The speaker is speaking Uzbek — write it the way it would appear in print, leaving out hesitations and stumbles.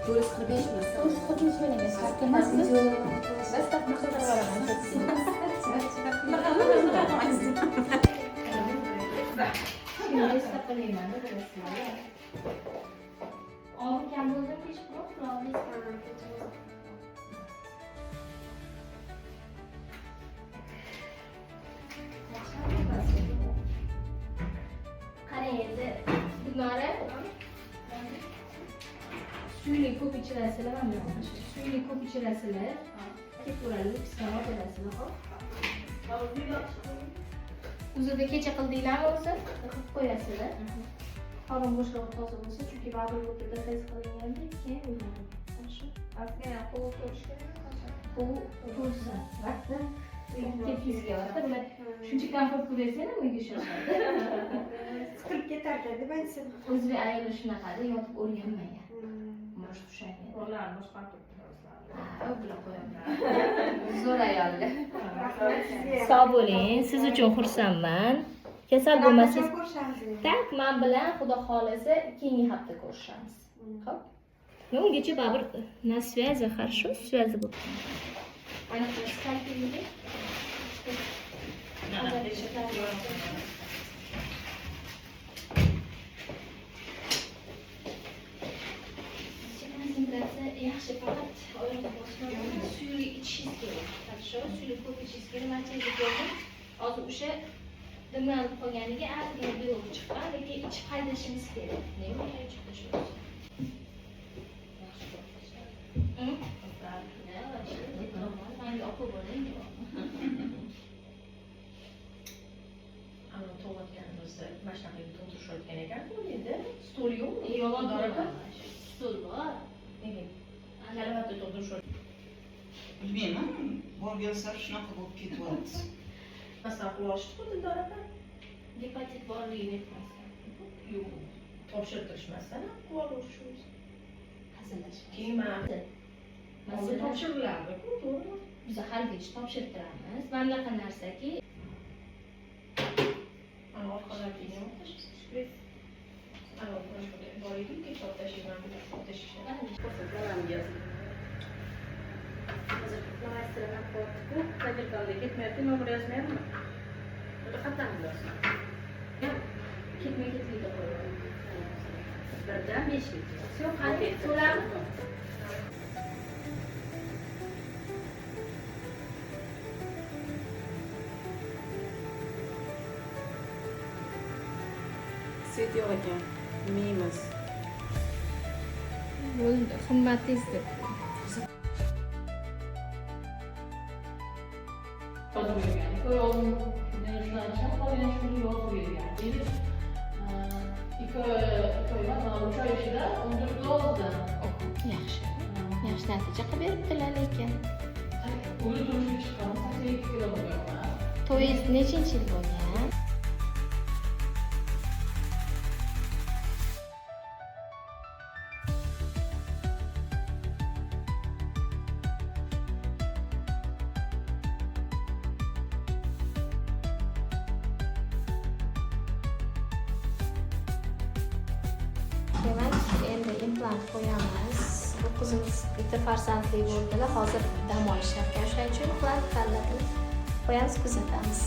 445 ming. 445 ming ekan, emasmi? Dastlabki qilib yuboraman. Qilayman-da, bilasizlar. Oldin kam bo'ldim, kechqurun qilolmaysiz. Qarang endi, Gulnora, suyli ko'p ichirasizlar, mana bunaqa suyli ko'p ichirasizlar, ketaveradi, pistonot berasizlar, xo'p? O'zida kecha qildinglarmi o'zi? Qilib qo'yasizlar. Qorin bo'shlig'i toza bo'lsa, chunki baribir bu yerda test qilinganda keyin uylanadi. Хорошо? Ozgina qo'l ko'rish kerak. Bu to'lsin. Vaqtda ketgisi kelyapti. Bular shuncha komfort qilib bersang uyga shoshadi. Siqilib ketarkan deb aytsin. O'zbek ayoli shunaqada yotib o'rganmagan. Может, o'shanga. Qo'llarni boshqarib turibdi o'zlari. Ha, bular qo'yaman. Zo'r ayollar. Rahmat sizga. Sog' bo'ling. Siz uchun xursandman. Kasal bo'lmasangiz, Qachon ko'rishamiz endi? так men bilan Xudo xolasa keyingi hafta ko'rishamiz. Xo'p. Ну, ungacha baribir на связи, хорошо? Связи bo'lib. Ana skalpelga. Konsentratsiya yaxshi, faqat oyoqqa bosmadan suyuqlik ichishingiz kerak. Хорошо? Suyuqlik ko'p ichishingiz kerak. Man chekib ko'rdim. Hozir o'sha dimlanib qolganiga ozgina белок chiqqan, lekin ichib haydashimiz kerak. Nega uncha ichib tashlaysiz? Да, вообще, нормально. Manga opa bo'ling. Ana tug'ayotganimizda mana shunaqa tug'dirishayotgan ekan-ku endi. Stol yo'q. Yolg'on Dora. Stol bor. Nega? Karavotda tug'dirishayotgan. Bilmayman, borgan sari shunaqa bo'lib ketyapti. Masalan, qilib olishdi-ku Dildor opa. Gepatit borligini aytmasdan. Yo'q, topshirtirishmasdan ham qilib olishdi o'zi. Hazillashma. Keyin man hozir Masalan, topshirilardi-ku, to'g'rimi? biz haligacha topshirtiramiz. Mana bunaqa narsaki, Ana orqalariga nima qilasiz? Shpritz. Ana mana shu bor edi, kecha olib tashlayman, olib tashlashadi. Hozir flomasterlar ham qo'yibdi-ku. Проверка mda ketmayapti, nomer yozmayapmi? Unda qatdan yozsin. Ketma-ketlikda qo'yib. 1 dan 5gacha. Всё, qani, to'lami? Свет yo'q ekan. Bilmaymiz. Bo'ldi, himmatingiz deb. Yozib bergan. 2 oy oldin shuni qolgan shuni yozib bergan. Deydi, 2 oy, 2 oy emas, mana 3 oy ichida 14 yozdi. Yaxshi. Yaxshi natija qilib beribdilar lekin. O'zi turmushga chiqqan, 82 kilo bo'lganman. To'yingiz nechinchi yil bo'lgan? Demak, endi implant qo'yamiz. Bu qizimiz bitta farzandli bo'ldilar, hozir dam olishar ekan. O'shaning uchun implant tanladilar. Qo'yamiz, kuzatamiz.